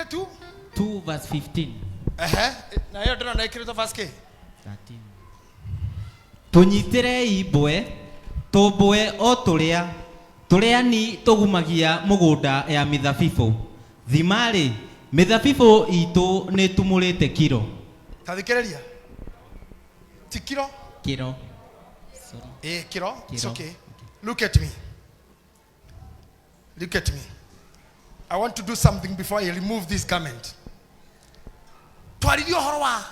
2. 2 verse 15. Ehe, na ĩyo ndĩrona ĩkĩrĩtwo verse kĩ? 13. Tũnyitĩrei mbwe, tũmbwe o tũrĩa tũrĩani tũgumagia mũgũnda ya mĩthabibũ. Thima-rĩ, mĩthabibũ itũ nĩtumũrĩte kiro. Ta thikĩrĩria. Ti kiro. Kiro. Sorry. Eh, kiro. It's Kiro. okay. Look at me. Look at me. I want to do something before I remove this garment. Twaririe ũhoro wa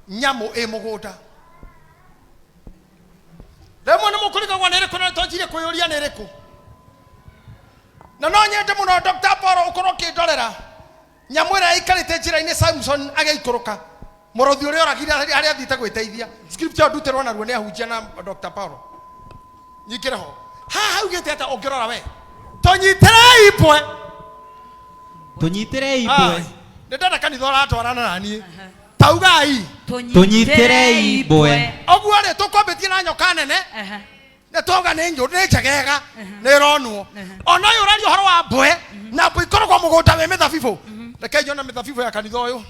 nyamũ ĩ mũgũnda. Rĩmwe nĩ mũkũrigagwo nĩ ĩrĩkũ na twanjirie kwĩyũria nĩ ĩrĩkũ. Na no nyende mũno Dr. Paul ũkorwo ũkĩndorera nyamũ ĩrĩa ĩikarĩte njĩra-inĩ Samson agĩikũrũka mũrũthi ũrĩa oragire harĩa athiĩte gwĩteithia. Scripture ndutĩrwo naruo nĩ ahunjia na Dr. Paul. Nyingĩre ho. Haha haugĩte atĩa ũngĩrora we? Tũnyitĩrei mbwe. Tũnyitĩrei mbwe. Nĩ ndenda kanitha ũratwarana na niĩ. Taugai. Tũnyitĩrei mbwe. Ũguo rĩ tũkwambĩtie na nyoka nene nĩ twauga nĩ nyũ nĩ njegega nĩ ĩronwo. Ona ũyũ ũraria ũhoro wa mbwe na mbwe ikoragwo mũgũnda wĩ mĩthabibũ. Reke nyone mĩthabibũ ya kanitha ũyũ.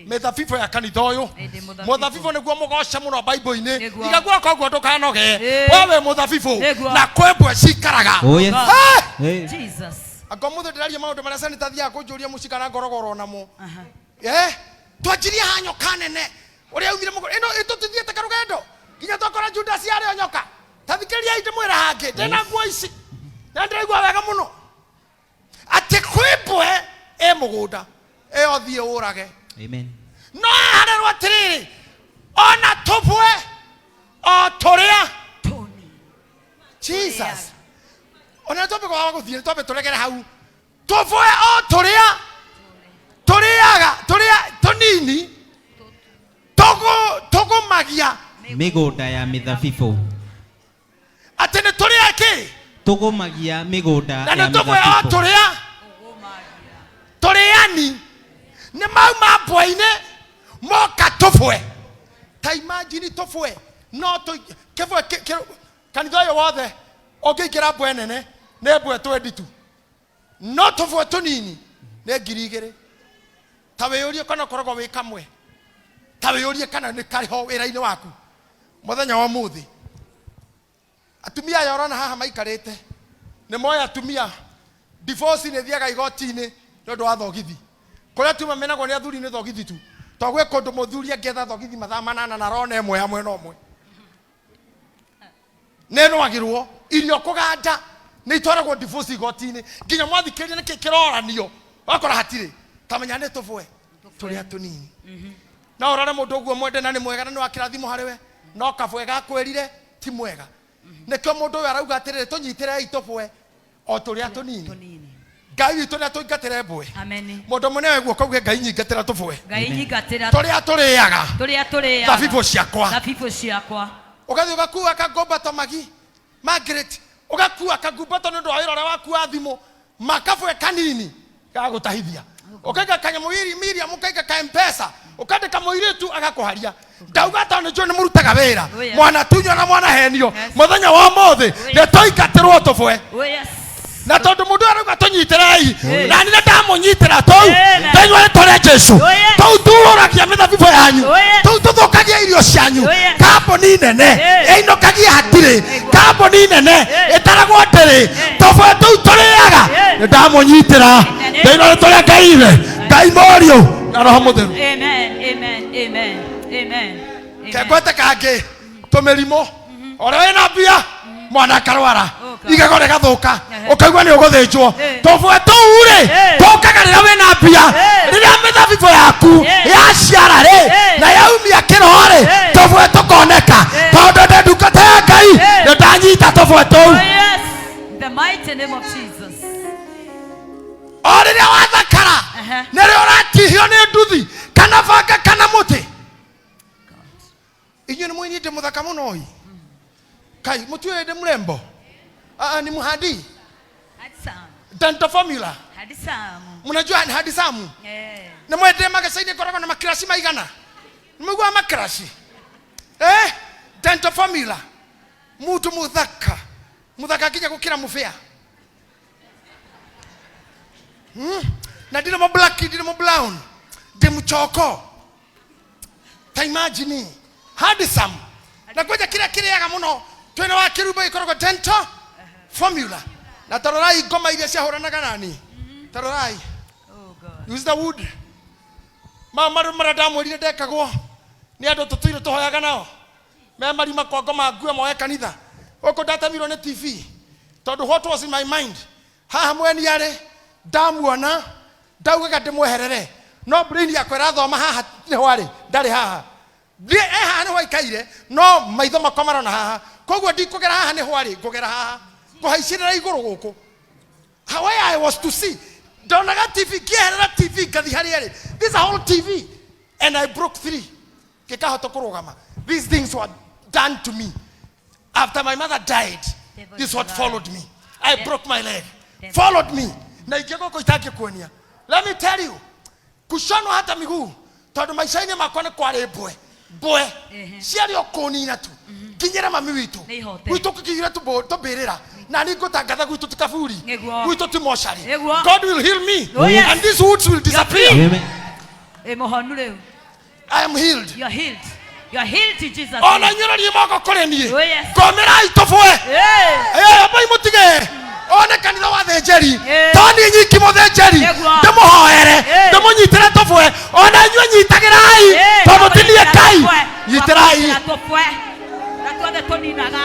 Mĩthabibũ ya kanitha ũyũ. Ĩndĩ mũthabibũ. Mũthabibũ nĩguo mũgoce mũno Bible-inĩ. Nĩguo. Iga guoko ũguo ndũkanoge. Ĩĩ. We wĩ mũthabibũ Nĩguo. na kwĩ mbwe cikaraga. Oh yes. Hey! Hey. Jesus. Anga ũmũthĩ ndĩraria maũndũ marĩa senator athiaga kũnjũria mũciĩ kana ngorogoro namo. Eh? Twanjirie ha nyoka nene ũrĩa aumire mũgũnda. Ĩno ĩtũtithiĩte karũgendo nginya twakora Judas arĩ o nyoka. Ta thikĩrĩriai ndĩmwĩre hangĩ ndĩna nguo ici na ndĩraigua wega mũno atĩ kwĩ mbwe ĩ mũgũnda ĩyo thiĩ ũrage. Amen. No harerwo atĩrĩrĩ ona tũbwe o tũrĩa Tony. Jesus. Ona twambe kwaga gũthiĩ twambe tũregere hau tũbwe o tũrĩa tũrĩaga tũrĩa tũnini tũgũmagia Mĩgũnda ya mĩthabibũ. atĩ nĩ tũrĩa kĩ Tũgũmagia mĩgũnda na ya nĩ tũbwe o mĩthabibũ. tũrĩa tũrĩani nĩ mauma mbwe-inĩ moka tũbwe. Ta imagine tũbwe no tũ kĩbwe kanitha ũyũ wothe ũngĩingĩra mbwe nene nĩ mbwe 22 no tũbwe tũnini nĩ 2000. Ta wĩyũrie kana ũkoragwo wĩ kamwe, ta wĩyũrie kana nĩ karĩ ho wĩra-inĩ waku mũthenya wa ũmũthĩ. Atumia aya ũrona haha maikarĩte nĩ moĩ atumia divorce nĩ ĩthiaga igoti-inĩ nĩ ũndũ wa thogithi. Kũrĩa atumia menagwo nĩ athuri nĩ thogithi tu, tondũ gwĩ kũndũ mũthuri angĩetha thogithi mathaa manana na arona ĩmwe ya mwena ũmwe. Nĩ ĩnwagĩrwo irio kũganda nĩ itwaragwo divorce igoti-inĩ nginya mwathikĩrĩria nĩkĩ kĩroranio wakora hatirĩ ta menya nĩ tũbwe tũrĩa tũnini. No ũrore mũndũ ũguo mwende na nĩ mwega na nĩ wa kĩrathimo harĩ we, no kabwe gakwĩrire ti mwega. Nĩkĩo mũndũ ũyũ arauga atĩrĩrĩ, tũnyitĩrei tũbwe o tũrĩa tũnini. Tũnini. Ngai witũ nĩ atũingatĩre mbwe. Amen. Mũndũ mũnene we guoko auge Ngai nyingatĩra tũbwe. Ngai nyingatĩra Tũrĩa tũrĩaga. Tũrĩa tũrĩaga. Thabibũ ciakwa. Thabibũ ciakwa. Ũgathiĩ ũgakua kangomba magi Margaret, ũgakua kangumbato nĩ ũndũ wa wĩra ũrĩa waku wa thimũ, makabwe kanini gagũtahithia. Ũkaiga kanyamũ Miriam, ũkaiga ka M-Pesa, ũkandĩka mũirĩtu agakũharia. Ndauga tondũ nĩ njũĩ nĩ mũrutaga wĩra. Oh, yes. Mwana tunywo na mwana henio. Yes. Mũthenya wa ũmũthĩ Oh, yes. nĩ tũingatĩrwo tũbwe. Oh, yes. Na tondũ mũndũ ũyũ arauga tũnyitĩrei, Yes. na niĩ ndamũnyitĩra tũu, Amen. tũinyua nĩ tũrĩa Jesũ. Oh, yes. Tũu tũrũragia mĩthabibũ yanyu. Oh, yes. Tũu tũthũkagia irio cianyu. Oh, yes. Kambuni nene Yes. ĩinũkagia hatirĩ. Kambuni nene Yes. ĩtaragwo ndĩrĩ. Yes. Tũbwe tũu tũrĩaga. Yes. Nĩ ndamũnyitĩra. Amen. Thĩinĩ wa rĩtwa rĩa Ngai Ithe, Ngai Mũriũ na Roho Mũtheru. Amen. Amen. Amen. Amen. Amen. Kengwete kangĩ tũmĩrimũ ũrĩa wĩna mbia mwana akarwara Ũka. igego rĩgathũka Ehe. ũkaigua nĩ ũgũthĩnjwo Eh. tũbwe tũu rĩ Eh. tũkaga rĩrĩa wĩna mbia Eh. rĩrĩa mĩthabibũ yaku Eh. yaciara rĩ Eh. na yaumia kĩro rĩ Eh. tũbwe tũkoneka Eh. tondũ ndĩ ndungata ya Ngai Eh. nĩ ndanyita tũbwe tũu. Oh, yes. In the mighty name of Jesus. O rĩrĩa wathakara Ehe. nĩrĩo ũratihio nĩ nduthi kana banga kana mũtĩ. Inyuĩ nĩ mũinĩte mũthaka mũno ĩ. Kai, mũtiũĩ ndĩ mũrembo? Ni muhandi? Hadisamu. Dental formula. Hadisamu. Mnajua ni hadisamu? Eh. Nĩ mwendire magacainĩ ngoragwo na makiraci maigana? Nĩ mũiguaga makiraci? Dental formula. Mũndũ mũthaka. Mũthaka nginya gũkĩra mũbĩa. Na ndirĩ mũ black, ndirĩ mũ brown, ndĩ mũchoko. Ta imagine, handsome. Na kwanja kĩrĩa kĩrĩaga mũno twĩna wa kĩrumba gĩkoragwo dental formula. Na tarorai ngoma iria ciahũranaga nani. Tarorai. Oh God. Use the wood. Mama marũ marĩa ndamwĩrire ndekagwo nĩ andũ tũtũire tũhoyaga nao me marima kwa ngoma ngue moe kanitha gũkũ ndatemirwo nĩ TV tondũ what was in my mind haha mweni arĩ ndamuona ndaugaga ndĩmweherere no brain yakwa ĩrathoma haha nĩho arĩ ndarĩ haha Ndiĩ e haha nĩho aikaire no maitho makwa marona haha koguo ndikũgera haha nĩho arĩ ngũgera haha ngũhaicĩrĩra igũrũ gũkũ. Where I was to see ndonaga TV ngĩeherera TV ngathi harĩa arĩ. This is a whole TV and I broke three ngĩkahota kũrũgama. These things were done to me after my mother died. Devil This is what alive. followed me. I broke my leg. Devil. Followed me na ingĩ gũkũ itangĩkuonia. Let me tell you, kushonwa hata miguu tondũ maica-inĩ makwa nĩ kwarĩ mbwe mbwe Ehe. ciarĩ o kũnina tu nginyĩre mami witũ. Nĩ ihote. Gwitũ kũkĩire tũmbĩrĩra na niĩ ngũtangatha gwitũ ti kaburi. Nĩguo. Gwitũ ti mocarĩ. Nĩguo. God will heal me. Oh, yes. And these wounds will disappear. Amen. Ĩ mũhonu rĩu. I am healed. You are healed. You are healed in Jesus' Ona name. inyuĩ moko kũrĩ niĩ. Oh, yes. Ngomĩrai tũbwe. Hey. Ambai mũtige one kanitha wa thĩnjĩri Eh. to niĩ nyiki mũthĩnjĩri Nĩguo. ndĩmũhoere Eh. ndĩmũnyitĩre tũbwe ona inyuĩ nyitagĩrai Eh, tondũ ti niĩ Ngai nyitĩrai. Tũbwe na tuothe tũninaga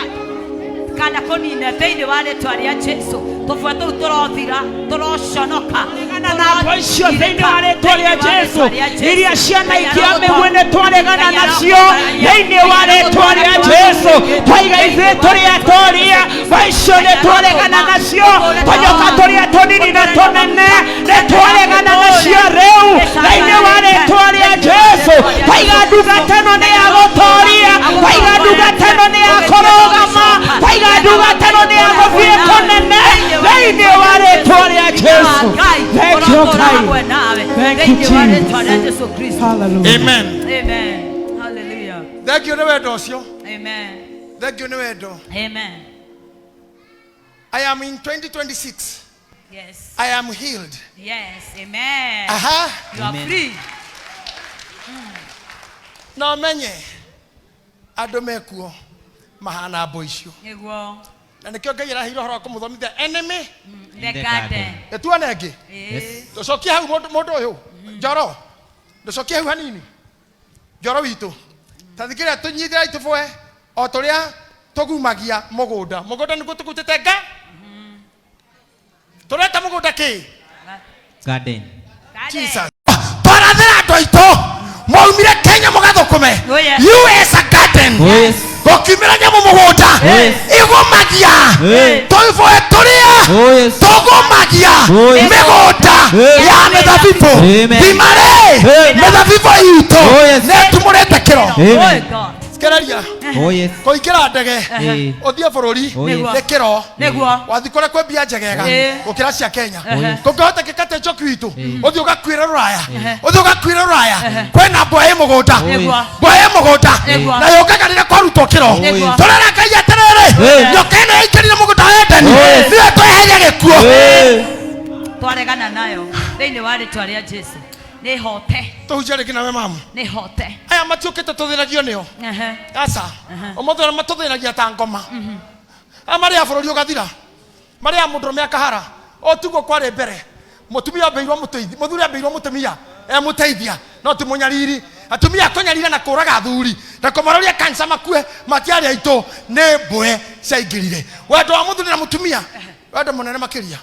kana kũnina thĩinĩ wa rĩtwa rĩa Jesu tũbwe tũu tũrothira tũroconoka Twaregana na ngwa icio thĩinĩ wa rĩtwa rĩa Jesu iria ciana ikia mĩguĩ nĩ twaregana nacio thĩinĩ wa rĩtwa rĩa Jesu twaiga ithuĩ tũrĩ atoria ngwa icio nĩ twaregana nacio tũnyoka tũrĩa tũnini na tũnene nĩ twaregana nacio rĩu thĩinĩ wa rĩtwa rĩa Jesu twaiga ndungata ĩno nĩ ya gũtoria twaiga ndungata ĩno nĩ ya kũrũgama twaiga ndungata ĩno nĩ ya gũthiĩ kũnene thĩinĩ wa rĩtwa rĩa Jesu. Thank you, Kai. Thank you, Jesus. Hallelujah. Amen. Amen. Hallelujah. Thank you nĩ wendo ũcio. Amen. Thank you nĩ wendo. Amen. I am in 2026. Yes. I am healed. Yes. Amen. Aha. You are Amen. free. No menye andũ mekuo mahana mbo icio Nĩguo. na nĩkĩo Ngai araheire ũhoro wa kũmũthomithia enemy The garden. ĩtuone ĩngĩ. Yes. Tũcokie hau mũndũ mũndũ ũyũ njoro ndũcokie hau hanini njoro witũ ta thikĩrĩria tũnyitĩrai tũbwe o tũrĩa tũgumagia mũgũnda mũgũnda nĩguo tũgutĩte nga tũreta mũgũnda kĩ. Garden. Jesus. Twarathĩra andũ aitũ mwaumire Kenya mũgathũkũme. Oh, yes. You as a garden. Oh, yes. Gũkiumĩra nyamũ mũgũnda Yes. ĩgũmagia Hey. tũbwe tũrĩa Oh, yes. tũgũmagia Oh, yes. mĩgũnda Hey. ya mĩthabibũ. Amen. Thima-rĩ Hey. mĩthabibũ itũ Oh, yes. nĩtumũrĩte kĩro. Amen. Oh God. Kĩraria Oh, yes. kũingĩra ndege Eh. ũthiĩ bũrũri Oh, yes. nĩ kĩro Nĩguo. wathiĩ kũrĩa kwĩ mbia njegega Eh. gũkĩra cia Kenya. Oh, yes. Kũngĩhotekeka te njoki witũ ũthiĩ ũgakuĩre rũraya Eh. ũthiĩ ũgakuĩre rũraya kwĩna mbwa ĩ mũgũnda Oh, yes. Nĩguo. mbwa ĩ mũgũnda Nĩguo. na yũkaga rĩrĩa kwarutwo kĩro. Oh, yes. Tũrera Ngai atĩrĩrĩ Eh. nyoka ĩno yaingĩrire mũgũnda wa Edeni Oh, yes. nĩyo tweheria gĩkuũ. Hey. Twaregana nayo thĩinĩ wa rĩtwa rĩa Jesu. Nĩ hote. Tũhunjia rĩngĩ nawe mamu. Nĩ hote. Aya matiũkĩte tũthĩnagio nĩo. Ehe. Aca ũmũthĩ ũrĩa matũthĩnagia ta ngoma aya marĩa bũrũri ũgathira marĩa mũndũrũme akahara o tiguo kwarĩ mbere mũtumia ambĩirwo mũteithia mũthuri ambĩirwo mũtumia emũteithia no ti mũnyariri atumia kũnyarira na kũraga athuri na kũmaroria kansa makue matiarĩ aitũ nĩ mbwe ciaingĩrire wendo wa mũthuri na mũtumia wendo mũnene makĩria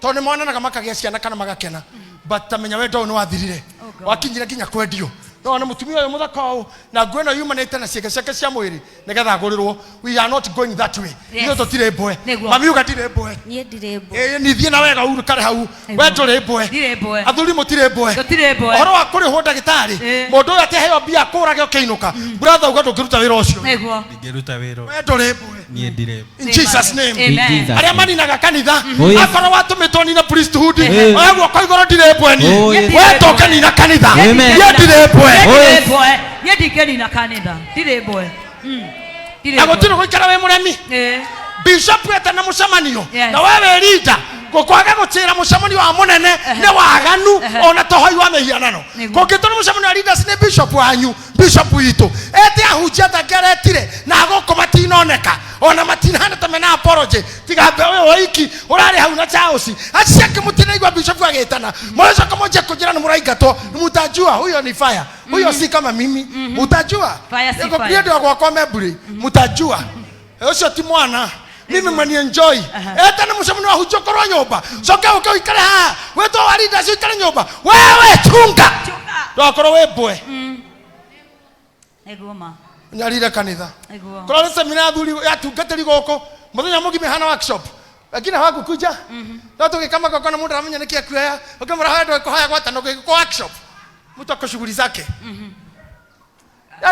tondũ nĩ monanaga makagĩa ciana kana magakena but tamenya wendo ũyũ nĩ wathirire Oh, God. wakinyire nginya kwendio no na mũtumia ũyũ mũthaka ũũ na nguo ĩno yumanĩte na ciĩga ciake cia mwĩrĩ nĩgetha agũrĩrwo. We are not going that way. Yes. Ithuĩ tũtirĩ mbwe. Nĩguo. Mami uga ndirĩ mbwe. Niĩ ndirĩ mbwe. Ĩĩ nithiĩ na wega urukare hau Nĩguo. we ndũrĩ mbwe. Ndirĩ mbwe. Athuri mũtirĩ mbwe. Tũtirĩ mbwe. Ũhoro wa kũrĩhwo ndagĩtarĩ Ĩĩ. mũndũ ũyũ atĩheo mbia akũrage ũkĩinũka brother uga ndũngĩruta wĩra ũcio. Nĩguo. Ndingĩruta wĩra. We ndũrĩ mbwe. Niĩ ndirĩ. In Jesus name. In Amen. Jesus. Arĩa maninaga kanitha Oh, yes. akorwo watũmĩtwo nina priesthood Eh. oya guoko igũrũ ndirĩ mbwe niĩ. Oh, yes. We ndũke nina kanitha. Amen. Niĩ ndirĩ mbwe. Niĩ Oh, ndirĩ yes. mbwe. Niĩ ndingĩnina kanitha. Ndirĩ mbwe. Ndirĩ Na mbwe. gũtirĩ gũikara wĩ mũremi Ĩĩ. bishop etana mũcemanio Yes. na we wĩ leader Kwaga gucira mucemanio wa munene ni waganu ona tohoi wa mihianano. Nĩguo. Kũngĩtwo nĩ mũcemanio wa leaders nĩ bishop wanyu, bishop witũ ete ahunjia atangĩaretire na gũkũ matinoneka ona matinahana ta mena apology tiga mbe ũyũ waiki ũrarĩ hau na Charles acio angĩ mũtinaigua bishop agĩtana mũrĩcoka mũnjie kũnjĩra nĩ mũraingatwo. Mutajua huyo ni fire, huyo si kama mimi. Mutajua. Fire si Nĩngũkũria fire. ndĩ gwakwa memburi mutajua ũcio ti mwana mimi mwani enjoy. Etana mũcemanio wa hunjia ũkorwo nyũmba, coke ũke ũikare haha wĩtwo wa leaders ũikare nyũmba wewe chunga. Chunga. Ndwakorwo wĩ mbwe. Nĩguo ma. Nyarire kanitha. Nĩguo. Korwo nĩ semina ya athuri yatungatĩri gũkũ mũthenya mũgima hana workshop, lakini hawakukuja no tũgĩka magongona mũndũ aramenya nĩkĩ akuoya ũkĩmwĩra hoya ndũkũhoya gwatana ũgĩkwo workshop mtu ako shughuli zake.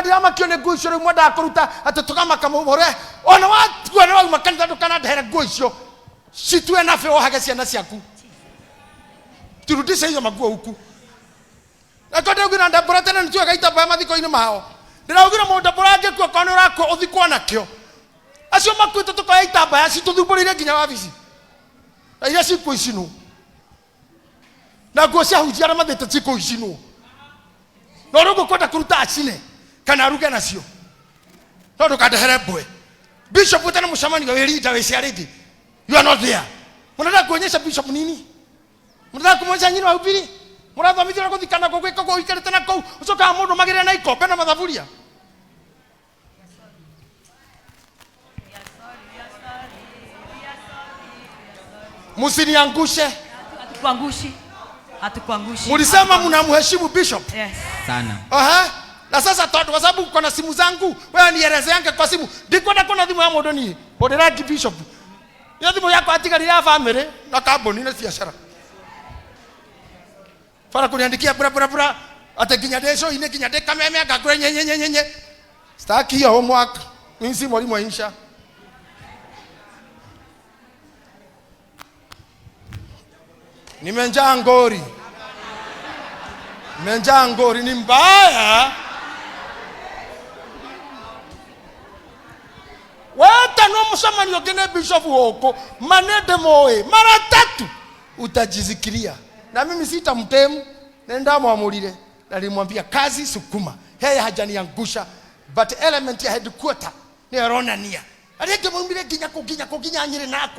Ndiramakio nĩ nguo icio rĩu mwendaga kũruta atĩ tũkamaka mũhũre ona watua nĩ wauma kanitha ndũkanandehere nguo icio citue nabe wohage ciana ciaku, turudishe hizo maguo huku. Nakwo ndĩraugire ndambũra tene nĩtuaga itambaya mathiko-inĩ mao, ndĩraugire mũndũ ndambũra angĩkua korwo nĩ ũrakua ũthikwo nakĩo, acio makuĩte tũkoya itambaya citũthumbũrĩire nginya wabici na iria cikũ icinwo na nguo cia hunjia arĩa mathiĩte cikũ icinwo no rĩu ngũkwenda kũruta acine kana aruge nacio no ndũkandehere mbwe. Bishop ũtana mũcemanio wĩ leader wĩ ciarĩthi, you are not there. Mnataka kuonyesha bishop nini? Mnataka kumwonyesha nyini wahubiri mũrathomithio na gũthikana gũgwĩka ũguo ũikarĩte na kũu ũcokaga mũndũ magĩrĩre na ikombe na mathaburia. Msiniangushe. Hatukuangushi. Hatukuangushi. Mulisema mnamheshimu bishop. Yes. Sana. Aha. Na sasa tondu kwa sababu uko na simu zangu wewe nielezeange kwa simu, ndikwenda kuona thimu ya mundu nie ndĩrangi bishop iyo thimu yakwa atigarire ya family na kambuni na biacara bara kuniandikia bura bura bura ate nginya ndĩ show-inĩ nginya ndĩ kameme ngakũre nye nye nye nye nye. Sitaki hiyo homework, mimi si mwalimu wa insha. Nimenjaa ngori, nimenjaa ngori ni mbaya. Wetanwo mũcemanio ũngĩ nĩ bishop gũkũ manende moĩ mara tatu utajizikiria na mimi sitamtemu nendamwamũrire na nilimwambia kazi sukuma yeye hajaniangusha but element ya headquarter nĩ aronania arĩa angĩ maumire nginya kũ nginya kũ nginya Nyĩrĩ nako.